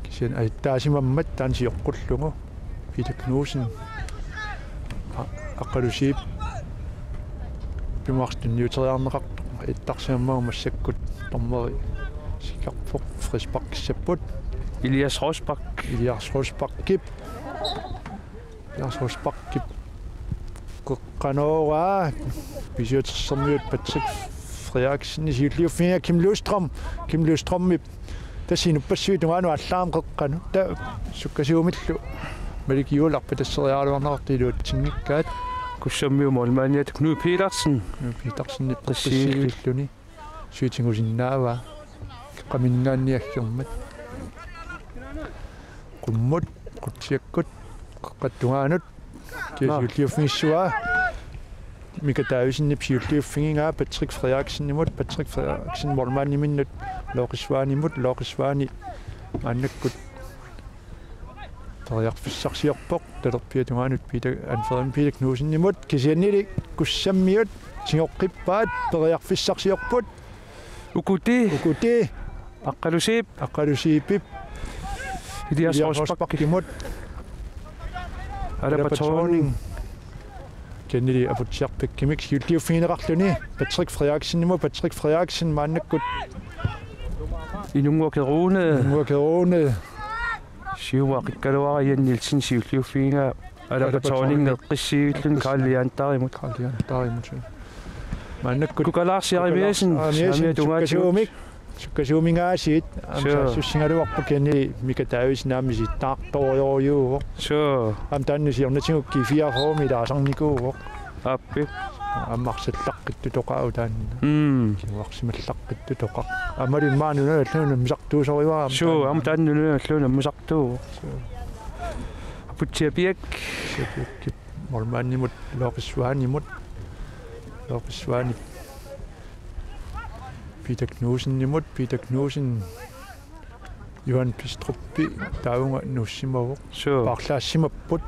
Kisianni ajuttaasimammat taanna sioqqullugu. Peter Knudsen. A-, Aqqalusiip. Piumassuseq tunniuteriarneqartoq. Ittarsimammagu massakkut dommeri sikarpoq frisparkissapput. Elias Rosbach. Elias Rosbachip. Elias Rosbachip. Qeqqanoora. B-syvogtressermiut Patrick Frederiksen. Siulliuffiga Kim Løvstrøm. Kim Løvstrømip. Tassa inuppassuit tungaanut allaammi qeqqanut. Ta sukkasuumillu. Malik Juul arpatasseriaraluarneqartoq iluatsinngikkaat. Kussammiut målmandiat Knud Petersen. Knud Petersen qissiivilluni. Suitigusinnaavaa. Qeqqaminngaanniit aggermat. Qummut, Qutsiakkut, qeqqata tungaanut. Kia Naa. Siulliuffigissavaa. Mika Davidsenip siulliuffigigaa Patrick Frederiksenimut, Patrick Frederiksen målmandiminnut Lorisuanimut, Lorisuani maannakkut periarfissarsiorpoq, talerpiata tungaanut Peter, anførerimik Peter Knudsenimut, kisiannili Kussammiut tigoqqippaat, periarfissarsiorput. Ukuti. Ukuti. Aqqalusiip. Aqqalusiipip. Elias Elias Rosbachimut. Rosbachimut. Alaba Thorning. Kennedy Aputsiaq Bekkimik siulliuffigineqarluni. Patrick Frederiksenimut, Patrick Frederiksen maannakkut. Inunguaq Rune. Inunguaq Rune. Siumut qeqqaluara Jan Nielsen siulliuffigigaa Alaba Thorning eqqissiivilluni Karl Leanderimut. Karl Leanderimut. Maannakkut Kuka Lars Jeremiassen, Kuka Lars Jeremiassen, Samiat Tungaatigut. Sukkasuumik. Sukkasuuminngaasiit, aamma Sure. Saassussigaluarpoq kisianni Mika Davidsen aamma misilittaartorujuuvoq. Sure. Aamma taanna siornatigut G fireogfyrre-mi ilaasarnikuuvoq. Aappi. Aamma arsallaqqittutoqaaq taanna. Mm. Kinguarsimallaqqittutoqaaq. Aamma immaqa nunanut allanut nammisartuusorivara aamma Suu, taanna. Aamma taanna nunanut allanut nammisartuuvoq. Suu. Aputsiaq Piak. Aputsiaq Piak. Målmandimut, Lorisuanimut. Lorisuani. Peter Knudsenimut, Peter Knudsen. Johan Bistruppi taavunga nuussimavoq. Suu. Paarlaassimapput.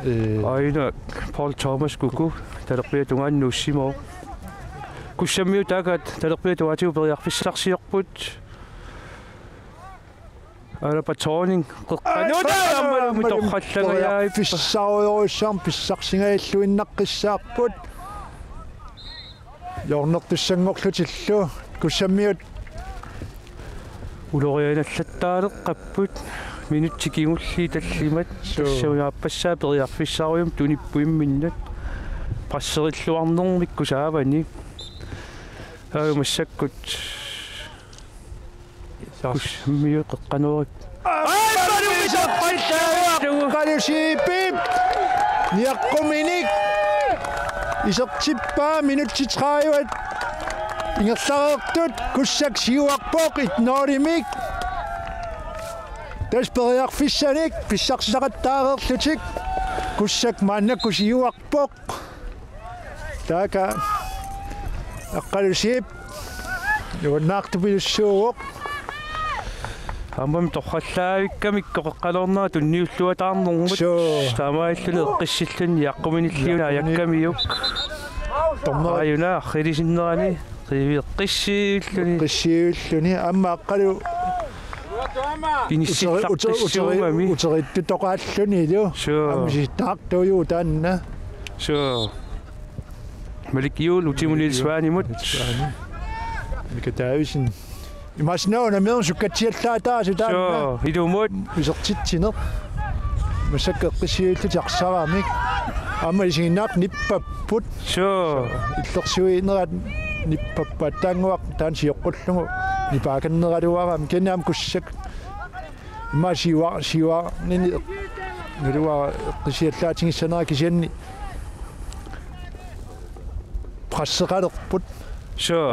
Ee. Aina Paul Thomas Kuku, talerpiata tungaanut nuussimavoq. Kussammiut taakku talerpiata tungaatigut periarfissarsiorput. Alaba Thorning, qeqqanut, aammalumi torrallangajaapput. Periarfissarujussuarmik pissarsigalluinnaqqissaarput. Hjørnertussanngorlutillu Kussammiut. Ulorianallattaaleqqapput. Minutsit kingulliit tallimat. Suu. Tassa una aappassaa periarfissarujussuarmik tunipput imminnut. Presserilluarnermik Kuku saavani. Aamma massakkut. Kussammiut qeqqanoorik. Aqqalusiipip niaqquminik isertippaa minutsit tredive ingerlareertut Kussak siuarpoq et nul-imik. Tassa periarfissanik pissarsisaqattaareerlutik Kussak maannakkut siuarpoq. Taakku Aqqalusiip nuannaartupilussuuvoq. Aammami torrallaavikkami qeqqaloornera tunniulluataarnermut. Suu. Taamaalilluni eqqissilluni niaqquminilliuna ajakkamiuk. Dommeri. Aajuna arrilisinnerani. Qiivi eqqissiivilluni. Eqqissiivilluni. Aamma Aqqalu Inissillarpassuugami. Uteri-, uteri-, uteriittutoqaallunilu. Suu. Aamma misilittaartuujuvoq taanna. Suu. Malik Juul, utimut Niels Svanemut. Niels Svane. Mika Davidsen. Imaassinnaavoq unamminermi sukkatsiallaataasut taanna. Suu, ilumut. Isertitsineq. Massakkut eqqissivillutik arsaramik. Aamma isiginnaartut nippapput. Suu. Illersuinerat nippappaat taannguaq taanna sioqqullugu nipaakanneraluarami kisianni aamma Kussak. Immaqa siua-, siuarnini naluara eqqissiallaatigissavara kisianni presseqalerput. Suu.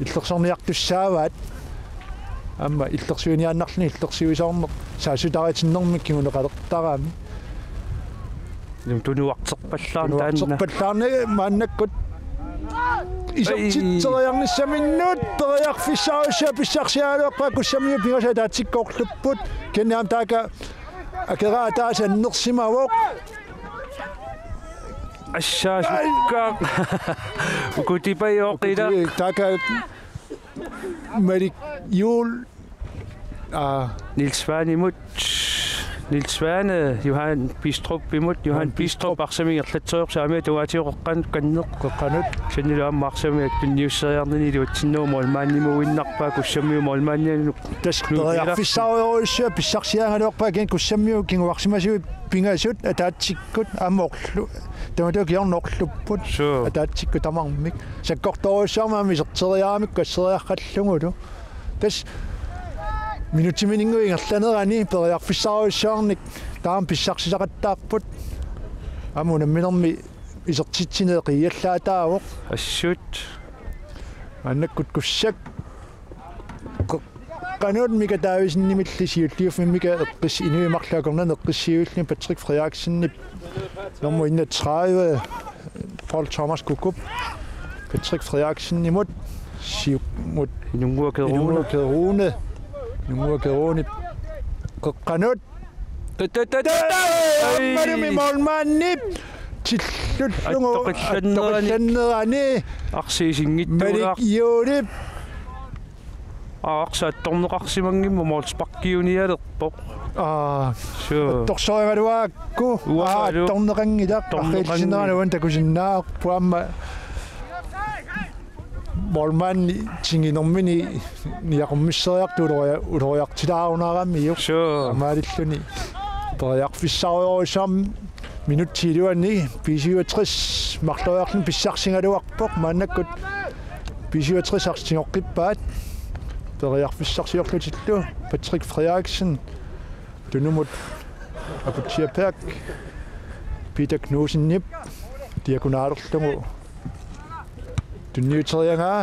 Illersorniartussaavaat. Aamma illersuiniaannarluni illersuisoorneq saassussaatinnermik kinguneqalertarami. Tunuarterpallaarneq taanna. Tunuarterpallaarneq maannakkut. Isertitseriarnissaminnut periarfissarujussuaq pissarsiaraluarpaa, Kussammiut pingasut ataatsikkoorlupput. Kisianni aamma taakku akeraa ataaseq annersimavoq. Assaasukkaaq. Ukutipai oqila. Taakku Malik Juul. Aa. Niels Svanemut. Niels Svane, Johan Bistrupimut, Johan Johan Bistrup. Bistrup arsamik ingerlatsisoq saamiata tungaatigut qeqqanut. Qeqqanut. Kisianni aamma arsamik tunniusseriarnini iluatsinnagu målmandimuinnarpaa, Kussammiut målmandianut. Tassa Knud Peter. Periarfissarujussuaq pissarsiaraluarpaa, kisianni Kussammiut kinguarsimasuat pingasut ataatsikkut aamma orlu-, tamatuma kingorna orlupput. Suu. Ataatsikkut tamarmik. Sakkortoorujussuarmik aamma iserteriaramikku asseriaraqallugulu. Tassa minutsiminngaanniit ingerlanerani periarfissarujussuarnik taama pissarsisaqattaarput. Aamma unamminermi isertitsineq qiiallaataavoq. Assut. Maannakkut Kussak. Qeqqanut Mika Davidsenimilli siulliuffimmi Mika eqqis-, inuit marluk akornanni eqqissiivilluni Patrick Frederiksenip nummer enogtredive, Paul Thomas Kukup, Patrick Frederiksenimut, siumut. Inunguaq Kerune. Inunguaq Kerune. Inunguaq Kerunep qeqqanut. Tut, tut, tut, tut. Ai. Aammalumi målmandip tillullugu attoqillannerani. Attoqillannerani. Arsiisinngittuulaaq. Malik Juulip. Aa, arsaq attorneqarsimanngimmat målsparkiunialerpoq. Aa. Suu. Attorsorigaluarakku. Uangalu. Aa, attorneqanngilaq. Attorneqanngilaq. Arfiillisinnerani uani takusinnaavarput aamma. Målmandi tinginermini niaqummisseriartoq uloria-, uloriartilaarunaramiuk. Suu. Taamaalilluni periarfissarujussuarmik minutsit iluanni B syvogtres marloriarluni pissarsigaluarpoq, maannakkut B syvogtres arsaq tigoqqippaat. Periarfissarsiorlutillu Patrick Frederiksen tunumut Aputsiaq Berg Peter Knudsenip diagonalerlugu tunniuteriaraa.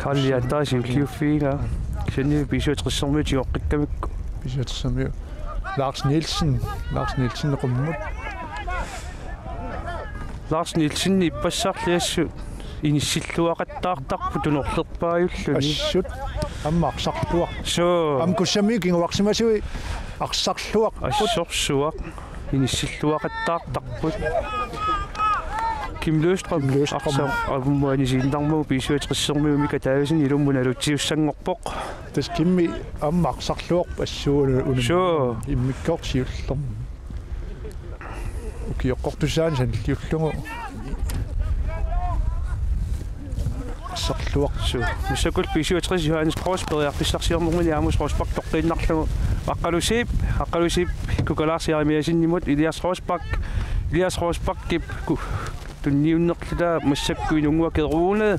Karl Jantai siulliuffigaa. Kisianni B syvogtresermiut tigoqqikkamikku. B syvogtresermiut. Lars Nielsen. Lars Nielsen qummut. Lars Nielsen ippassarli assut inissilluaqattaartarpoq tunorlerpaajulluni. Assut. Aamma arsarluarpoq. Suu. Aamma Kussammiut kinguarsimasuat arsarluarput. Assorsuaq. Inissilluaqattaartarput. Kim Løvstrøm. Kim Løvstrøm. Arsaq aamma anisiinnarmagu B syvogtresermiut Mika Davidsen ilummut nalutsiussanngorpoq. Tassa Kimmi aamma arsarluarpoq assuuna una. Suu. Immikkoortoq siullermik. Ukioqqortussaanik sanilliullugu. Arsarluarpoq. Suu. Massakkut B syvogtres Johannes Krause periarfissarsiornermini Amos Rosbach toqqiinnarlugu. Aqqalusiip, Aqqalusiip Kuka Lars Jeremiassenimut Elias Rosbach, Elias Rosbachip ku-, tunniunnerlutaa massakkut Inunguaq Kerune.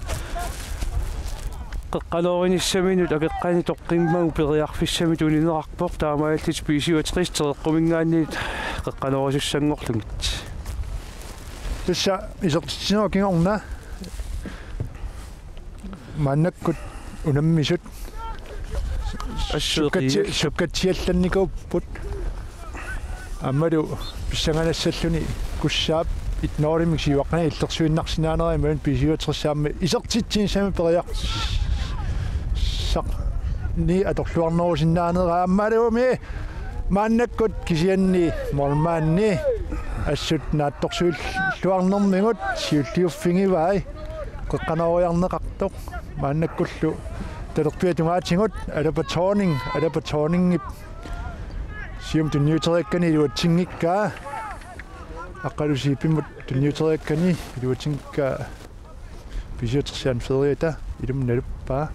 Qeqqanoorinissaminut akeqqani toqqimmagu periarfissamik tunineqarpoq, taamaalillutik B syvogtres Tereqquminngaanniit qeqqanoorusussanngorlugit. Tassa isertitsinerup kingorna maannakkut unammisut assut sukkatsi-, qia-, sukkatsiallannikuupput. Aammalu pissanganassalluni Kussaap et nulimik siuaqqani illersuinnarsinnaanera imaluunniit B syvogtres aamma isertitsinissami periarfissaq ni atorluarnerusinnaanera aammalumi maannakkut kisianni målmandi assut naatsorsuilluarnermigut siulliuffigivai qeqqanooriarneqartoq. Maannakkullu talerpiata tungaatigut Alapa Thorning, Alapa Thorningip siumut tunniuteriakkani iluatsinngikkaa. Aqqalusiipimut tunniuteriakkani iluatsinngikkaa. B syvogtres Jan Frederiata ilummut naluppaa.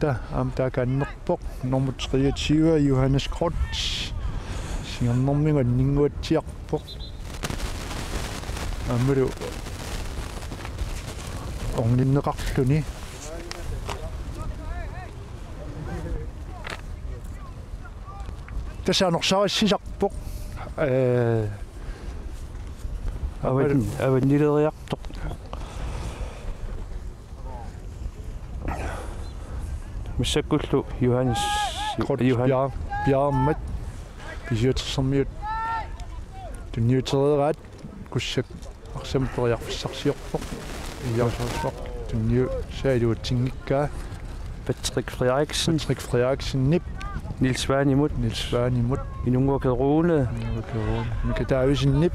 Taava aamma taakku annerpoq. Nummer treogtyve, Johannes Krotz. Singernermigut anninnguatsiarpoq. Aammalu orninneqarluni. Tassa anorsaarissisarpoq. Ee, avan-, avannileriartoq. Massakkullu Johannes Krotz Johan- Bjar-, Bjarmat B-syvogtressermiut tunniutereeraat Kussak arsamik periarfissarsiorpoq. Ijarsuusoq tunniusaa iluatsinngikkaa. Patrick Frederiksen. Patrick Frederiksenip. Niels Svanemut. Niels Svanemut. Inunnguaq Rune. Inunnguaq Rune. Mika Davidsenip.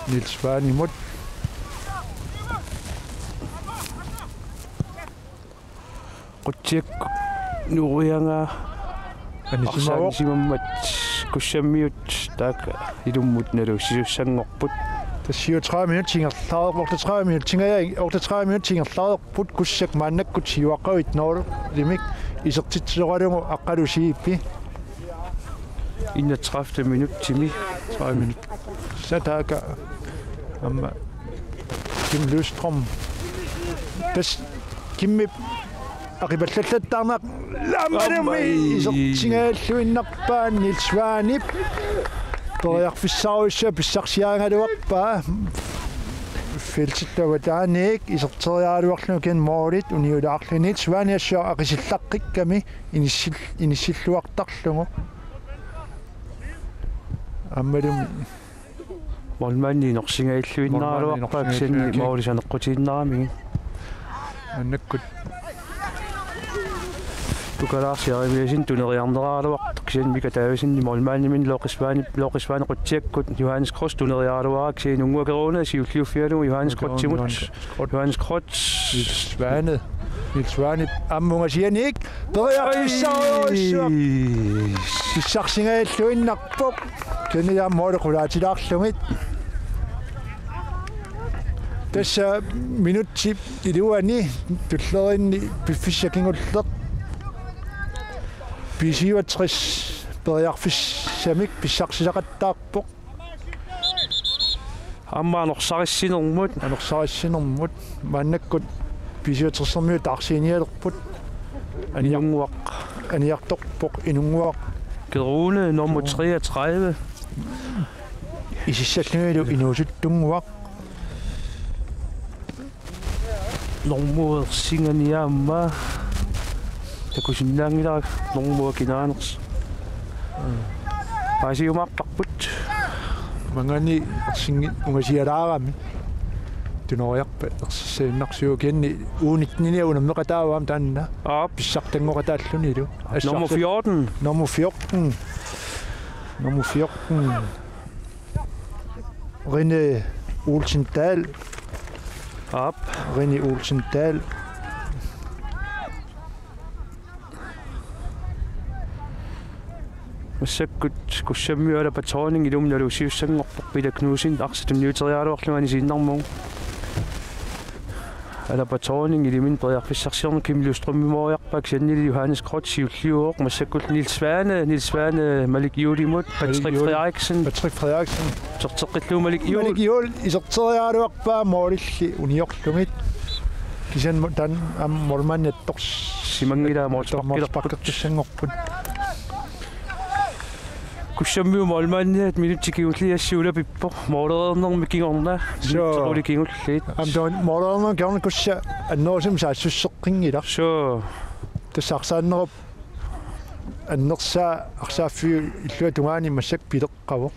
Niels Svanemut. Qutsiakkut nuuriagaa. Anisimavoq. Arsaanisimammat Kussammiut taakku ilummut naluussisussanngorput. Tassa syvogtredive minutsit ingerlareerput, otteogtredive minutsit ingerlareerput, Kussak maannakkut siuaqqavit nul-imik isertitsisoralugu Aqqalu C P. Enogtredivte minuttimi. Tredive minut. Sataaka. Aamma Kim Lystrøm. Tassa Kimmip aqipallallattaarnaq. Aammalumi. Aamma. Isertingaalluinnarpaa Niels Svanep. Periarfissarujussuaq pissarsiaagaluarpaa. Feltillu avataaniit iserteriaraluarlugu kisianni målit uniulaarlugit. Niels Svanep assut aqisillaqqikkami inissil-, inissilluartarlugu. Aammalumi. Målmandi inorsingajalluinnaraluarpaa. Målmandi inorsingajalluinnaraluarpaa kisianni måli saneqqutiinnaramigit. Annakkut. Tukalaarsi Jeremiassen tuneriarneraluartoq kisianni Mika Davidsen målmandimit Looqisvaani, Looqisvaani qutsiakkut Johannes Kross tuneriaraluaraa kisianni Inunnguaq Rune siulliuffigalugu Johannes Krotsimut. Johannes Kross. Niels Svane. Niels Svane aamma ungasianiit. Periarfissarujussuaq. Ai. Pissarsingajalluinnarpoq. Kisianni aamma måli qulaatilaarlugit. Tassa minutsit iluanni tulleriinni piffissaq kingulleq. B-syvogtres periarfissamik pissarsisaqattaarpoq. Aamma anorsaarissinermut. Anorsaarissinermut. Maannakkut B-syvogtressermiut taarsiinialerput. Aniar-, Inunnguaq. Aniartorpoq Inunnguaq. Rune nummer treogtredive. Isissallunilu inuusuttunnguaq. Normu ersinganik aamma. Takusinnaanngilara normua kinaanersoq. Paasiumaarparput. Maanngaanniit ersingi-, ungasialaarami. Tunoriarpat ersissainnarsiuk kisianni uunitnini unammeqataavoq aamma taanna. Aap. Pissartanngoqataallunilu. Nummer fjorten. Nummer fjorten. Nummer fjorten. René Olsen Dahl. Aap. René Olsen Dahl. Massakkut Kussammiut Alaba Thorning ilummut naluussisussanngorpoq, Peter Knudsen arsaq tunniuteriaraluarlugu anisiinnarmagu. Alaba Thorning iliminni periarfissarsiorneq Kim Lystrømimooriarpaa kisiannili Johannes Kroth siulliuvoq, massakkullu Niels Svane, Niels Svane Malik Juulimut, Patrick Juul. Frederiksen. Patrick Frederiksen. Iserteqqillugu Malik Juul. Malik Juul iserteriaraluarpaa målilli uniorlugit. Kisianni mo-, taanna aamma målmandi attorsimanngilaa, målsparkilerput. Målsparkissanngorput. Kussammiut målmandiat minutsit kingulliit assi ulapippoq. Målereernermi kingorna. Suu. Minutsit qulit kingulliit. Aamma taava målereernermi kingorna Kussap annerusumik saassusseqqinngilaq. Suu. Tassa arsaannerup annersaa arsaaffiup illuatungaani massakkut pileqqavoq.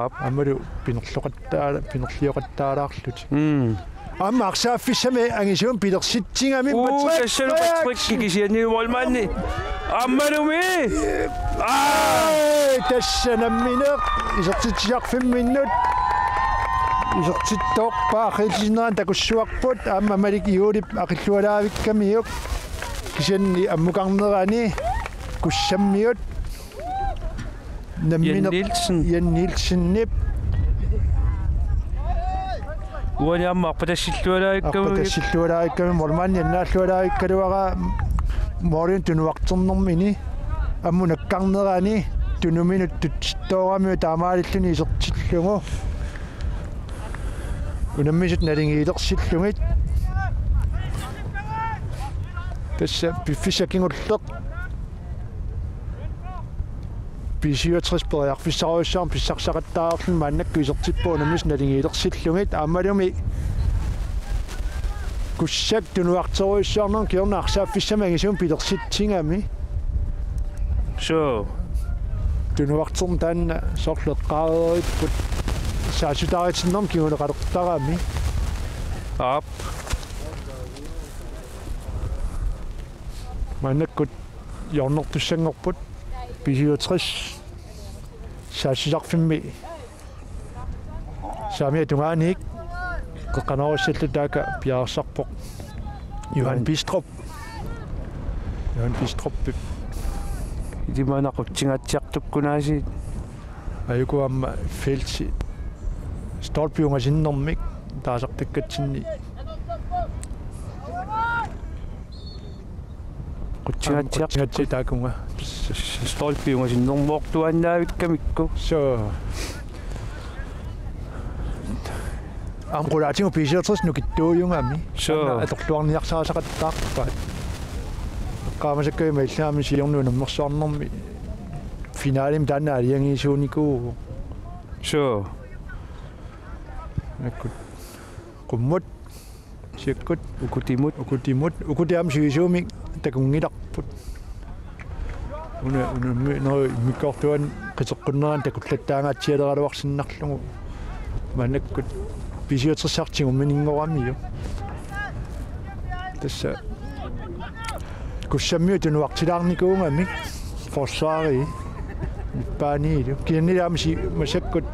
Aap. Aammalu pinerloqattaala-, pinerlioqattaalaarlutik. Mm. Aamma arsaaffissami angisuumik pilersitsigami. Uu, Patrick tassalu Patrick Frederiksen. Kisianni målmandi. Aammalumi. Aa! Ai, tassa nammineq isertitsisarfimminnut. Isertittoorpaa aqillisinnerani takussuarput aamma Malik Juulip aqillualaavikkamiuk. Kisianni ammukarnerani Kussammiut. Nammineq Jan Nielsen. Jan Nielsenip. Uani aamma arpatassillualaavikkami. Arpatassillualaavikkami, målmandi annaallualaavikkaluaraa målinik tunuarternermini. Ammut nakkarnerani tunuminut tutsittooramiuk taamaalilluni isertillugu. Unammisut naligiilersillugit. Tassa piffissaq kingulleq. B syvogtres periarfissarujussuarmik pissarsisaqattaarluni maannakkut isertippoq unammisut naligiilersillugit aammalumi Kussak tunuarterujussuarnermut kingorna arsaaffissamik angisuumik pilersitsigami. Suu. Tunuarterneq taanna soorlu eqqaareeripput saassuteqartinnermut kinguneqalertarami. Aap. Maannakkut hjørnertussanngorput B syvogtres saassussarfimmi saamiata tungaaniit qeqqanoorussallugu taakku piareersarpoq. Johan Bistrup. Johan Bistrupip. Ilimanaq qutsingaatsiartukkunaasiit. Ajuku aamma felti stolpiungasinnermik taasartakkatsinni. Qutsingaatsiaq-, qutsingaatsiaq taakunga. Stolpiungasinnermoortuaannaavikkamikku. Suu. Aamma qulaatigut B syvogtres nukittuujugami. Suu. Taanna atorluarniarsarisaqattaarpaat. Eqqaamasakka ima illit aamma siorna unammersuarnermi finalemi taanna aalajangiisuunikuuvoq. Suu. Maannakkut. Qummut. Siakkut. Ukutimut. Ukutimut. Ukutit aamma sivisuumik takunngilarput. Una, unammi-, nå, immikkoortuaani qiteqqunnerani takullattaangaatsialeraluarsinnarlugu. Maannakkut B syvogtres-ip tigummininngoramigooq. Tassa Kussammiut tunuartilaarnikuugamik forsvari nippaaniilu. Kisiannili aamma si-, massakkut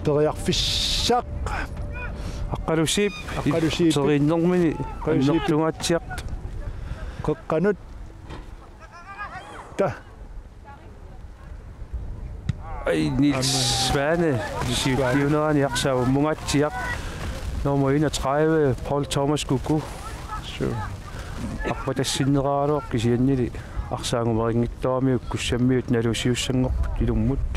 periarfissaq. Aqqalusiip. Aqqalusiip. Teriinnermini. Aqqalusiip. Annertungaatsiaq. Qeqqanut. Ta. Ai, Niels Svane, siulliunerani arsaavunngaatsiaq. Nummer enogtredive, Paul Thomas Kuku. Suu. Arpatassinneraraluarpoq kisiannili arsaanngumerinngitsooramiuk Kussammiut naluussiussanngorput ilummut.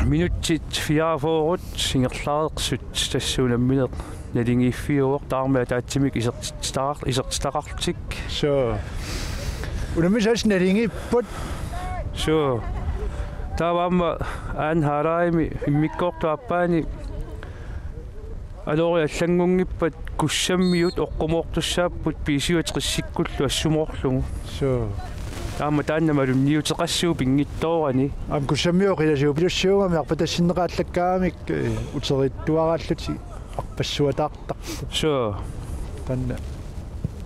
Minutsit fireogfyrre ingerlareersut tassa unammineq naligiiffiuvoq taama ataatsimik isertitaqar-, isertitaqarlutik. Suu. Unammisut naligiipput. Suu. Taava aamma anden halvlegimi immikkoortup aappaani alooriat allanngunngippat Kussammiut oqqumoortussaapput B syvogtres-ikkullu assumoorlugu. Suu. Aamma taanna malunniuteqassuup pinngitsoorani. Aamma Kussammiut qilasiupilussuugami arpatassinneqaallakkaamik, eh, uteriittuaraallutik arpassuataartarput. Suu. Taanna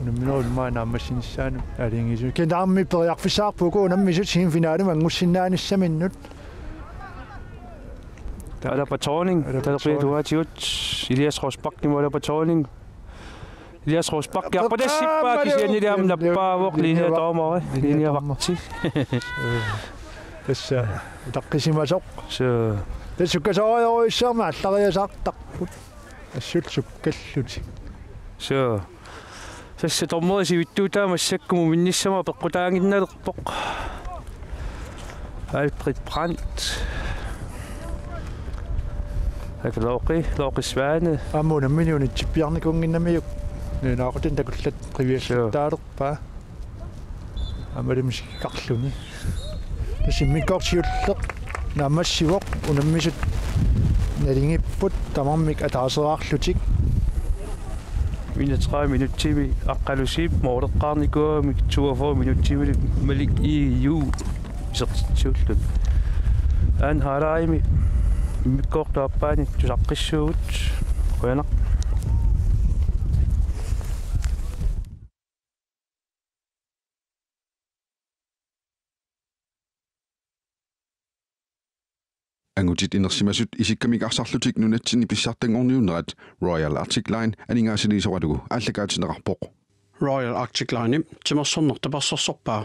unamminerup immaqa naammassinissaanut aalajangiisuuvoq. Kisianni aamma periarfissaqarpoq uku unammisut semifinalimi anngussinnaanissaminut. Alaba Thorning, Alaba Thorning. Talerpiatungaatigut, Elias Rosbach-imut Alaba Thorning. Elias Rosbach, arpatassippaa kisiannili aamma nappaavoq, linjedommeri, linjevagti. Tassa utaqqisimasoq. Suu. Tassa sukkasoorujorujussuarmik aallariasaartarput. Assut sukkallutik. Suu. Tassa dommerit sivitsuutaat massakkut muminnissamut apeqqutaaginnalerpoq. Alfred Brandt. Akalooqi, Looqi Svane. Aamma unammineq unitsippiarnikuunnginnamiuk. Nunaqutini takullattaalerpaa. Aamma ilummut isikkarluni. Tassa immikkoortoq siulleq naammassivoq, unammisut naligiipput tamarmik ataaseraarlutik. Enogtredive minutsimi Aqqalusiip mooleqqaarnikuugamik, toogfyrre minutsimi Malik E U isertitsuullutik. Anden halvlegimi immikkoortup aappaani tusaqqissuugut. Qujanaq. Angutit inersimasut isikkamik arsarlutik nunatsinni pissartanngorniunnerat Royal Arctic Line aningaasaliisoralugu aallakaatinneqarpoq. Royal Arctic Line timersorneq tapersersorpaa.